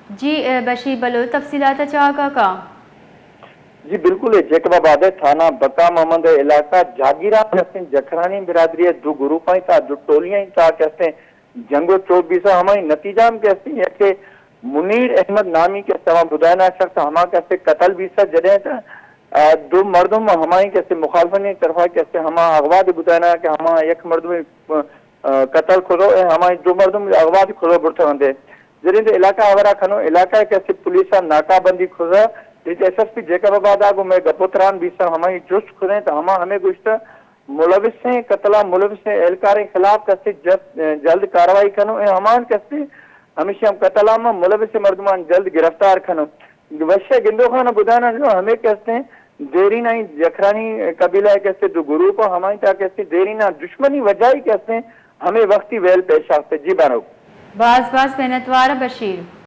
جی، اے، بشیر بلوچ تفصیلات چا کاکا؟ جی بالکل، اے جیکب آباد ءِ تھانہ بکا محمد ءِ علاقہ جاگیران کہ استیں جکھرانی برادری ءِ دو گروپ ایں تا دو ٹولیاں ایں تا کہ استیں جنگ و چوک بیسا، ہمائی نتیجہ ہم کہ استیں یکے منیر احمد نامی کہ استیں ہما بدائنا شخص ہما کہ استیں قتل بیسا، جدیں تا، آ، دو مردم ہمائی کہ استیں مخالفانی طرفا کہ استیں ہما اغوا دے بدائنا کہ ہما یک مردم، آ، قتل کھدو، اے ہمائی دو مردم اغوا دے کھدو برتگ انت۔ جدیں علاقہ آورا کھنو، علاقہ کہ استیں پولیسا ناکہ بندی کھدا، ایس ایس پی جیکب آباد آ گوں مئے گپ و تران بیسا ہمائی جست کھدیں تا ہما ہمے گوشتا ملوثیں قتلا ملوثیں اہلکاریں خلاف کہ استیں جس-، جلد کاروائی کھنو، اے ہمان کہ استیں ہمیشی ہم قتلا ما ملوثیں مردمان جلد گرفتار کھنو۔ وشے گندوخان بدانا جو ہمے کہ استیں دیرین آئی جکھرانی قبیلہ کہ استیں دو گروپ ہمائی تا کہ استیں دیرین دشمنی وجہی کہ استیں ہمے وقتی ویل پیش آستے۔ جی بانک۔ باز باز منتوار بشیر۔